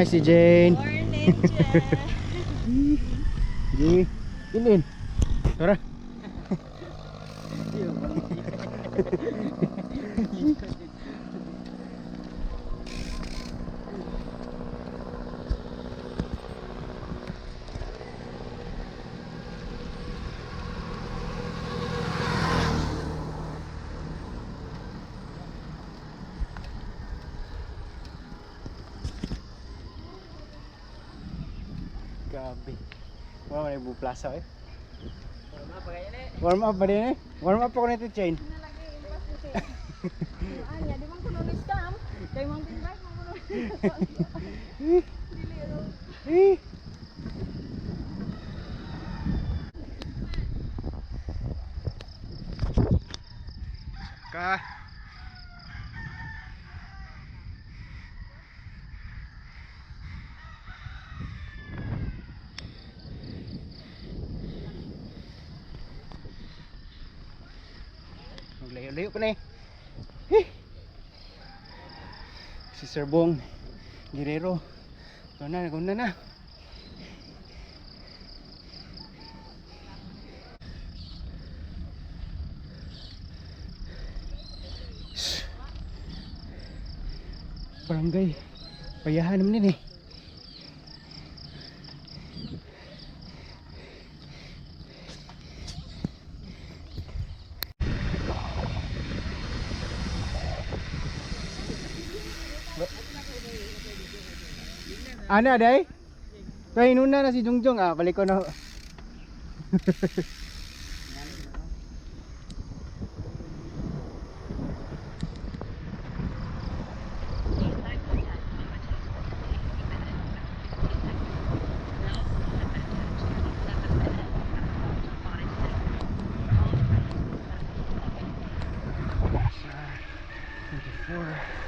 Hi, si Jane. Morning, Jen. Sige. In in. Tara. Grabe. Wala man yung plaza eh. Warm up ba din eh? Warm up ako nito, Chain. Anya, di man kuno ni scam. Kay mountain bike man kuno. Dili ro. Eh. Ka. Maglayo-layo pa na eh. Eh. Si Sir Bong Guerrero. Ito na, naguna na. Barangay Payahan naman din eh. Ana day? Kaya inuna na si Jungjong ah, balik ko na. Sa 24.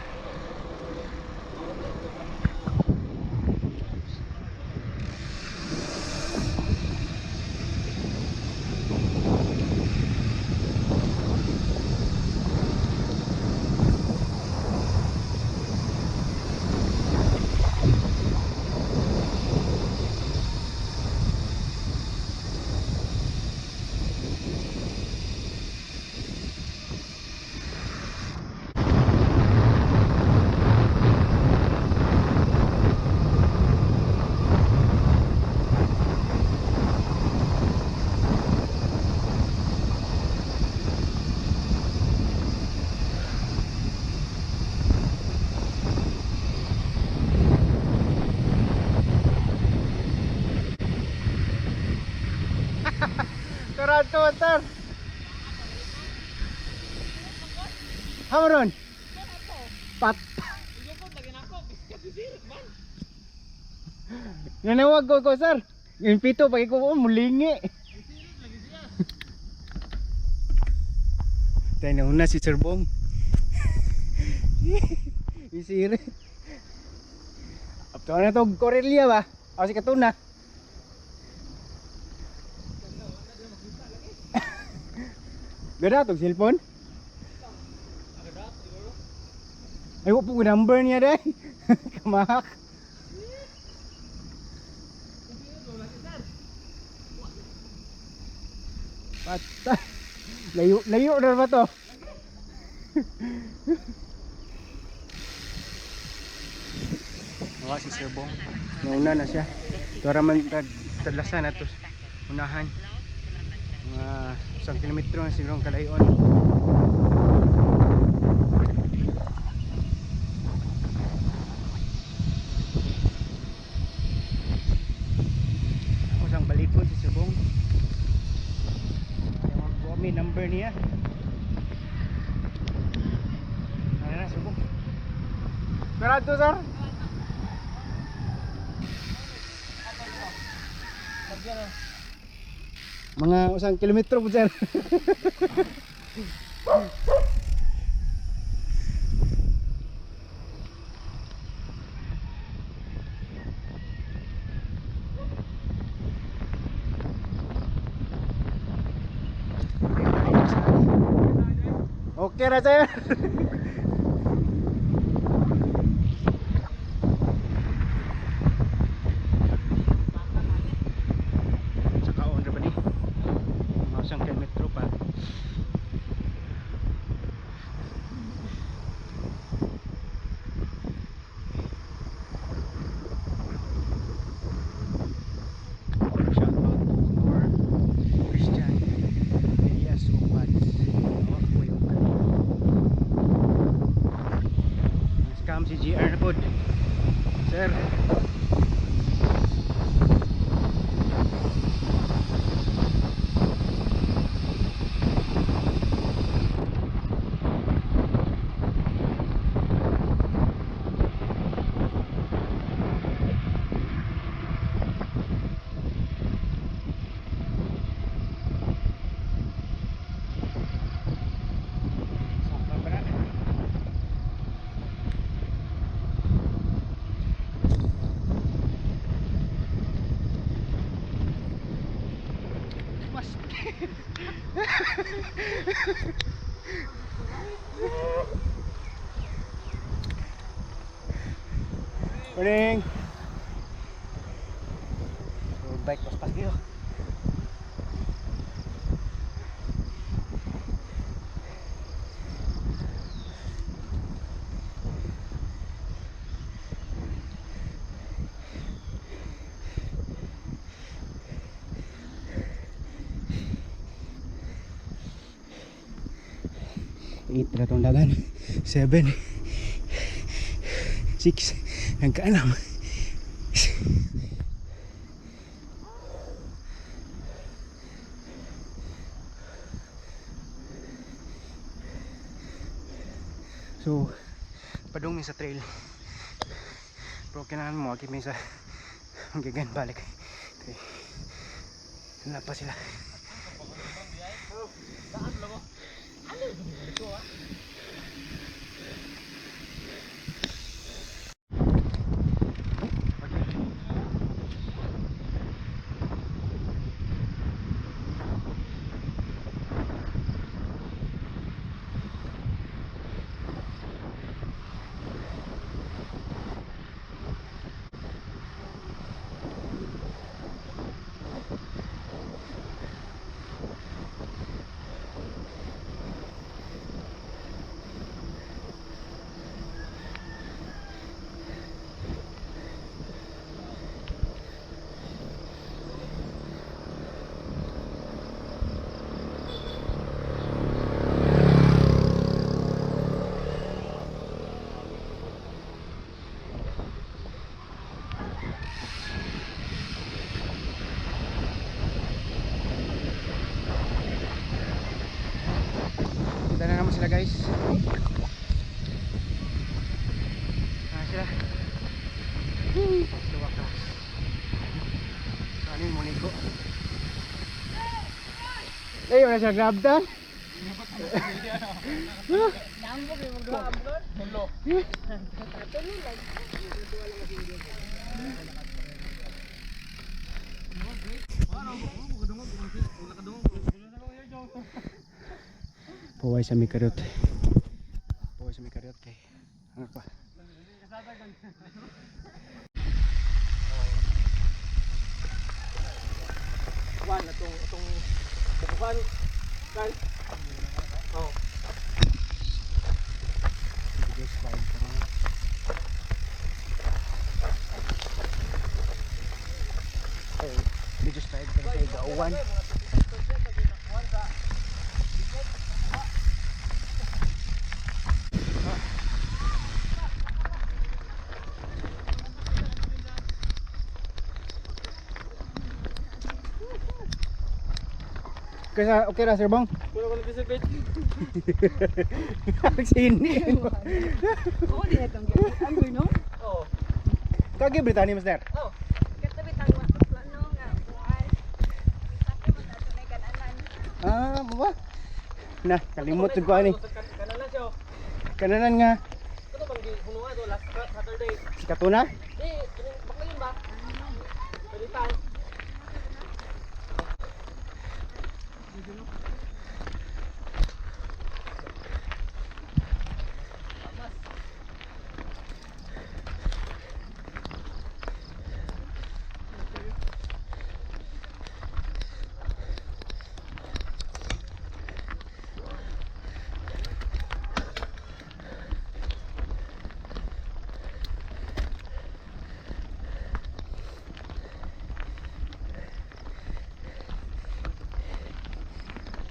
Toronto, tar. Hamaron. Pat. Nanawag ko ko, sir. Yung pito pag ko oh, mulingi. Tayo na una si Sir Bong. Isirit. Apto na to Corelia ba? O si Katuna. Gada tong cellphone? Ay, wa po ko number niya day. Kamahak. Patay. Layo, layo na ba to? Nawa si Sir Bong. Nauna na siya. Tuwara man tadlasan na to. Unahan. Mga isang kilometro na siguro ang kalayon. Ako sang balikon si Sir Bong. Kaya may number niya. Ano na, Sir Bong? Sarado, sir? Mga isang kilometro po, sir. Okay ra, sir. Paspas. Morning. Road bike paspas kayo. Eight na itong dagan. Seven. Six. Nagkaalam. So, padung mi sa trail. Pero kailangan mo, akit mi sa gigan balik. Okay. Wala pa sila. Kita na naman sila, guys. Ah, sila. Sa wakas. So, ano yung muli ko? Eh, wala siya grab dan. Puway sa mikarot. Puway sa mikarot kay. Ano pa? Kuan atong atong bukuhan kan. Oh. Video slide karon. Ay, medyo slide karon kay gauwan. Kaya okay ra, Sir Bong? Wala ko nag-participate. Sini. Oo, di na itong Ang no? Oh. Kagi Britania, Master. Oh. Katabi tang plano nga buwan. Sakto man ato na kananan. Ah, ba? Na, kalimot jud ko ani. Kanalan siya. Oh. Kananan nga Kato bang gihunuan to last Saturday. si Katuna. Eh, kining bakla yun ba? Palitan.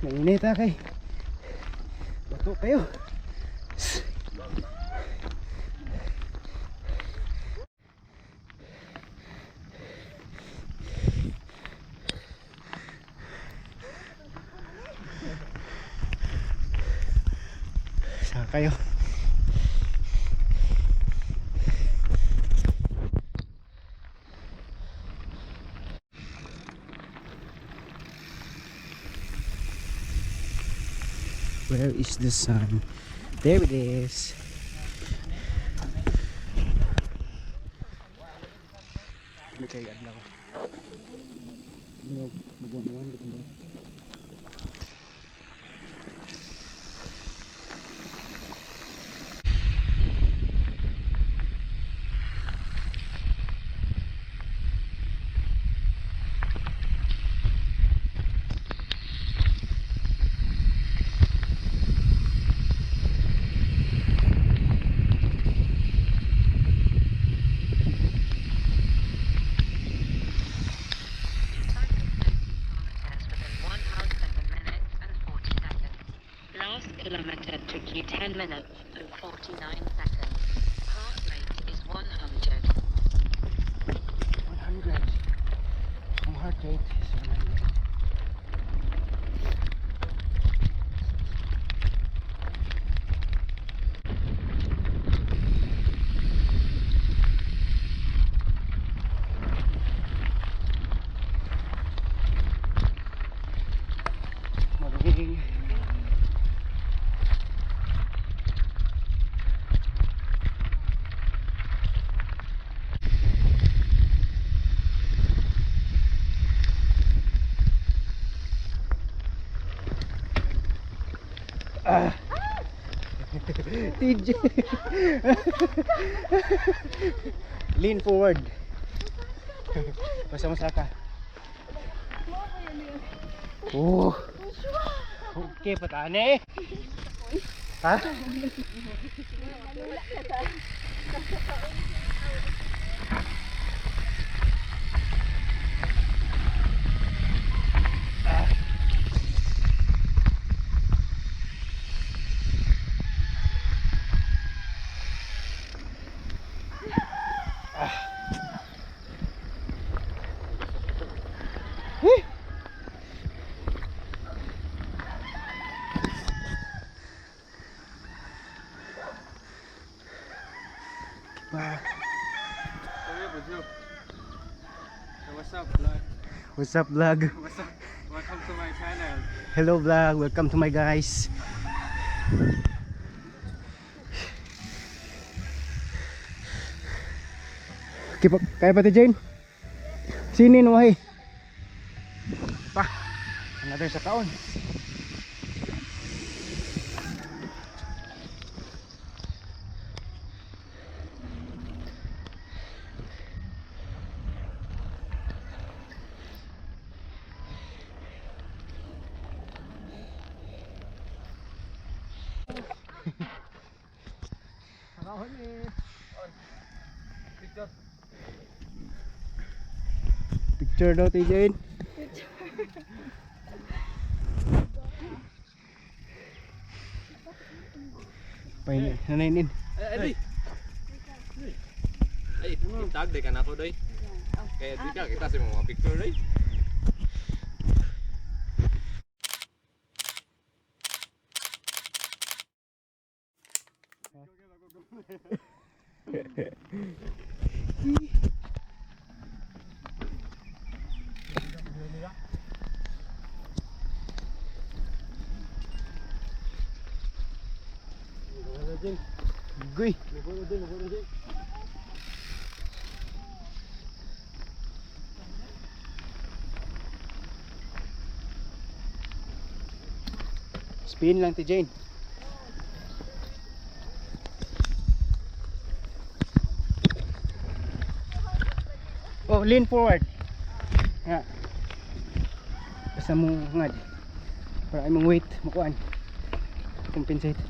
Mainit ah kay. Bato kayo. Sa kayo. Where is the sun? There it is. May kay adlaw. Ano, magwan-wan, gitong ba? Kilometer took you 10 minutes and 49 seconds. Heart rate is 100. 100. Ang heart rate is 100. Morning. Ah. TJ. Lean forward. Basta mo saka. Oh. Okay, patane. Ha? Eh! Pa. What's up, vlog? What's up, vlog? What's up? Welcome to my channel. Hello, vlog. Welcome to my guys. Okay, pa, kaya pa ti Jane? Sinin wahi. Pa. Another sa kaon. Picture daw ti Jane. Painin, nanainin. Ay, ay, tag day ka na ako day. Kaya di ka kita sa mga picture day. Guy. Spin lang ti Jane. Oh, lean forward. Yeah. Basta mo ngad. Para imong weight makuan. Compensate.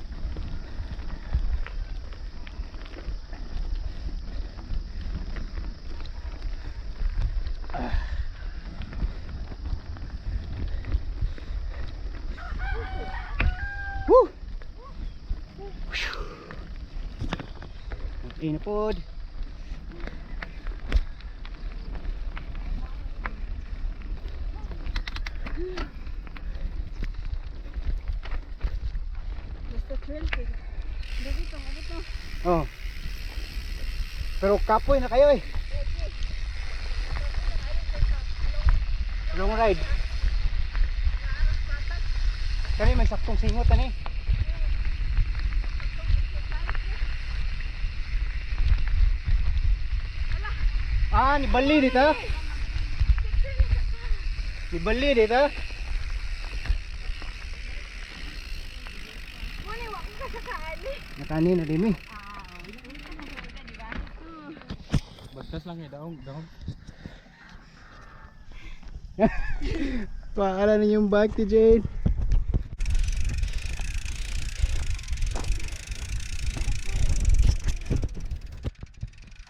Woo! Okay na pod. Basta trail kay. Dito mo dito. Oh. Pero kapoy na kayo eh. Long ride. Kani may saktong singot ani. Ah, ni Bali dito. Ni Bali dito. Muna wa ko kasakaali. Nakani na din eh. Bastas lang eh, daong, daong. Paala ninyong bag ti Jane.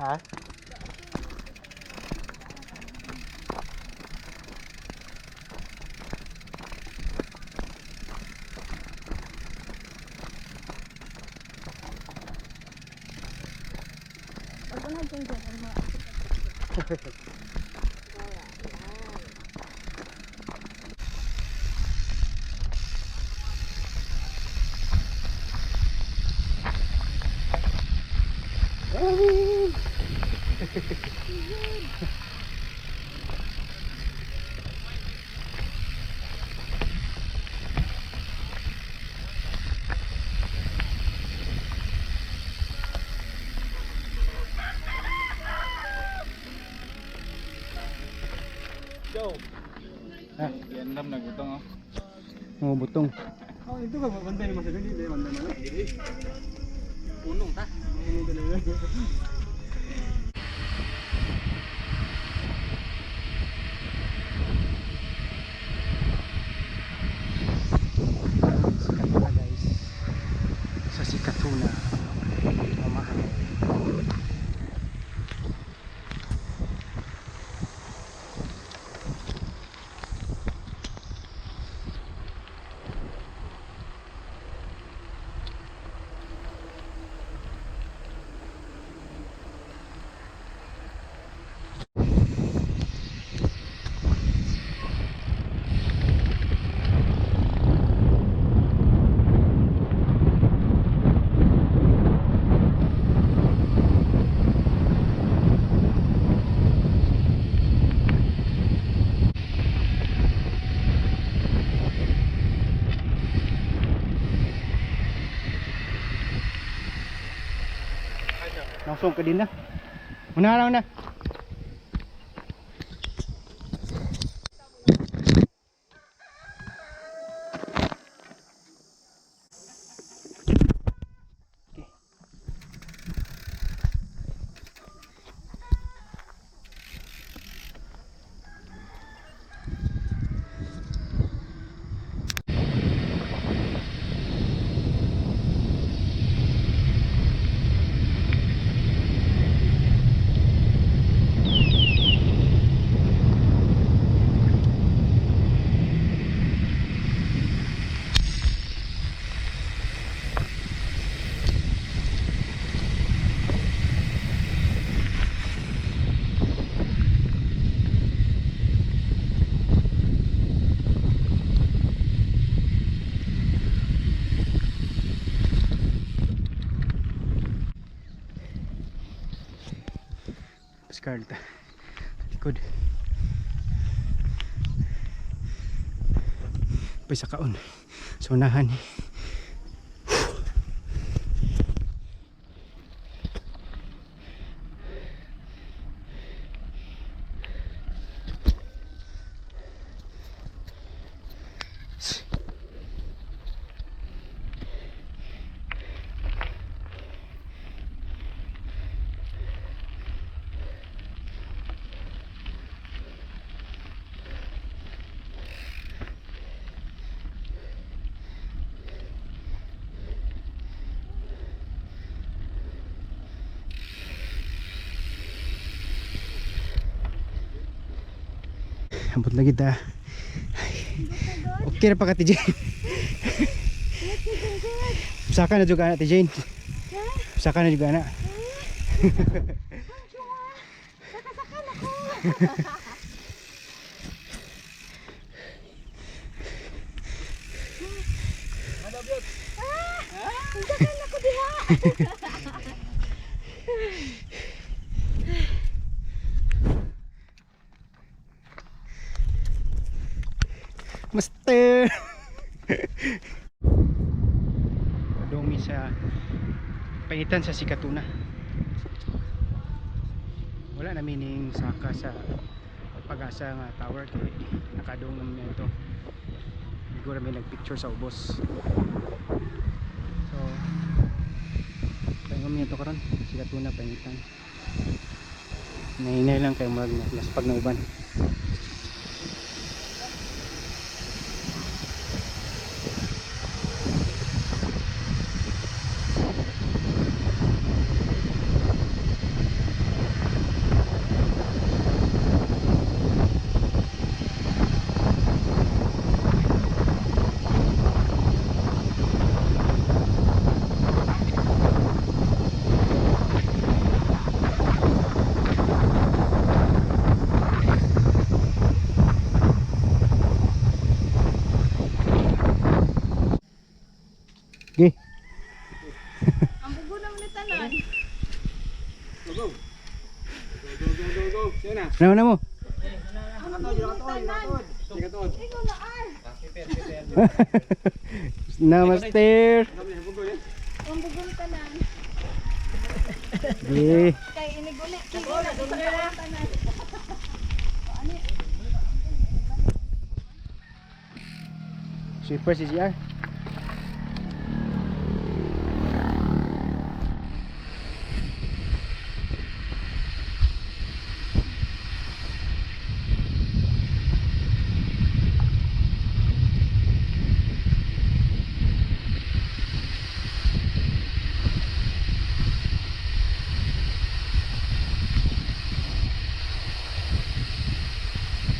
Ha? na dyan dyan ang mga Go. Ha? Yan lang nagbutong oh. Mga butong. Oh, ito ba bantay ni Master Hindi bantay mo. Punong ta. Sikatuna, guys. Sa Sikatuna. Mamahaw. Langsung ka din na. Una lang na. Okay. Pascal ta. Likod. Pay sa kaon. Sa unahan. Ambot na kita. Okay ra pa ka, Ti Jane. Saka na juga na, Ti Jane. Saka na juga na. Sakasakan ako. Sakasakan ako diha. Master! Dumi sa painitan sa Sikatuna. Wala na meaning saka sa Pag-asa nga tower kay nakadong naman ito. Siguro may nagpicture sa ubos. So, pahinga ito karon Sikatuna painitan. Nahinay lang kay murag naspag na uban. Okay. Ang bugo naman ni tanan. Go, go. Go, go, go, go, go. Sige na. Ano na mo? Ang bugo tanan. Sige, tuod. Ikaw na ar. Namaste. Ang bugo tanan. Okay. Kay iniguli. Kay iniguli tanan. Sweeper si GR.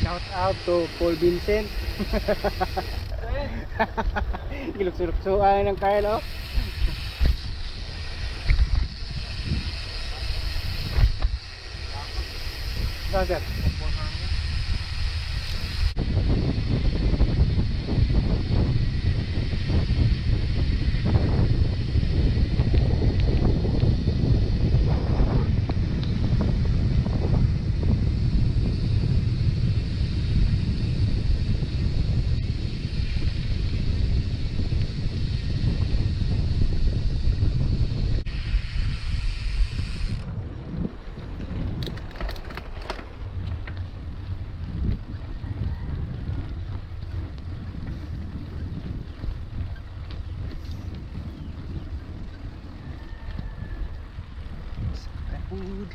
Shout out to Paul Vincent. Gilukso-luksoan ng Carlo. Saan, sir? Food.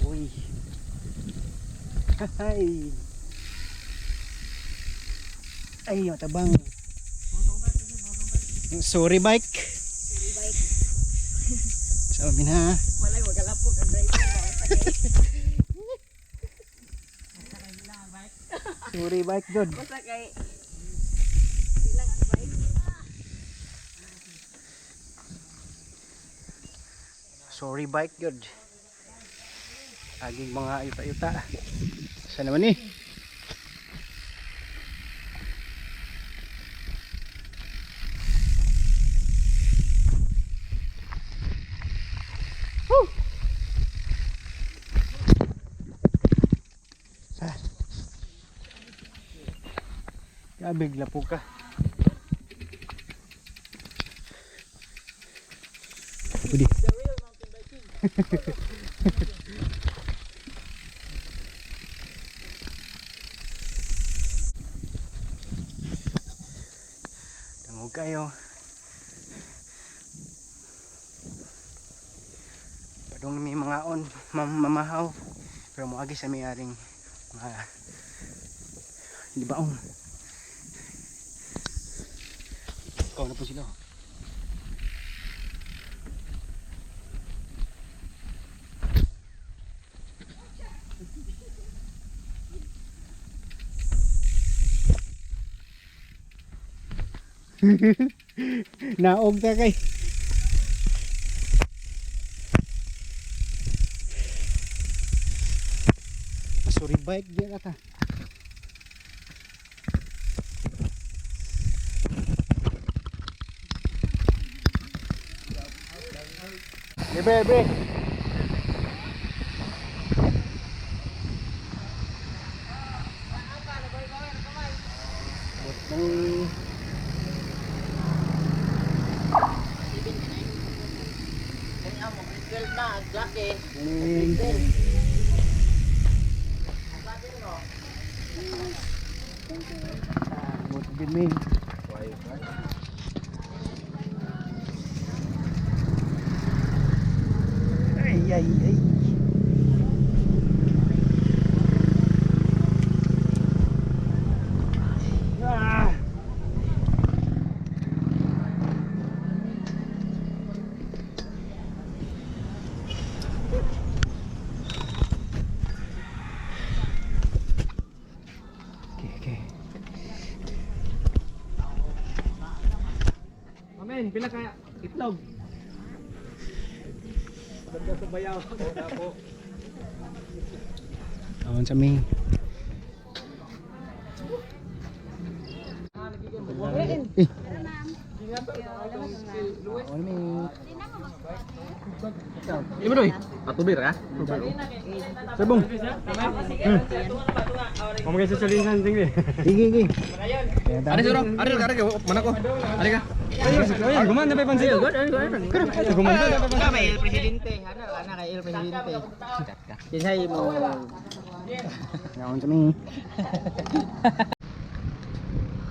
Uy. Hay. Ay, matabang. Sorry bike. Sorry bike. Sabi na. Walay magalapok ang driver ba. Sorry bike jud. Basta kay ilang ang bike. Sorry bike jud. Aging mga yuta-yuta. Sa naman eh. Woo! Sa. Grabe, lapo ka. Pwede. Tangog kayo. Padung may mga on, mamahaw. Pero moagi sa may aring mga libaong. Ikaw na po sila. Oh. Naog ta kay. Masuri bike diyan ata. Libre, libre. Ng What did me? Ay, ay, ay. Ah. Alin, pila ka itlog? Banda sa bayaw. Aon sa mi. Eh. Aon mi. Imo doy. Atubir ka? Sabong. Pamagay sa salinsan tingli. Sige, sige. Ari suro, ari ka, ari ka, mana ko. Ari ka. Ayun, gumanda pa pansin. Gumanda pa pansin. Kay El Presidente, ana ana kay El Presidente. Kinsay mo Naon sa mi.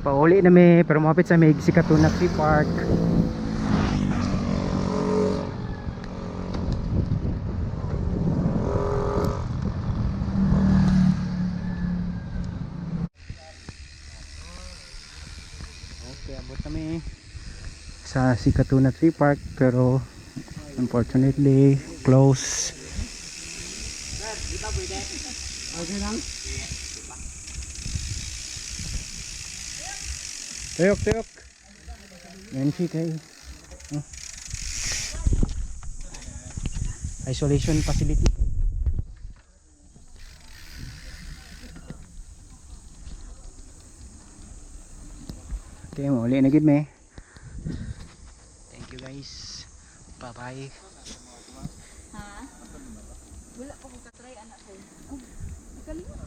Pauli na mi pero mahapit sa may Sikatuna Tree Park. Okay, abot na mi sa Sikatuna Tree Park pero unfortunately close. Tuyok, tuyok. Yan siya kay. Oh. Isolation facility. Okay, muli na gid me. Thank you guys. Bye-bye. Ha? Wala pa ko katry anak ko. Oh, galing.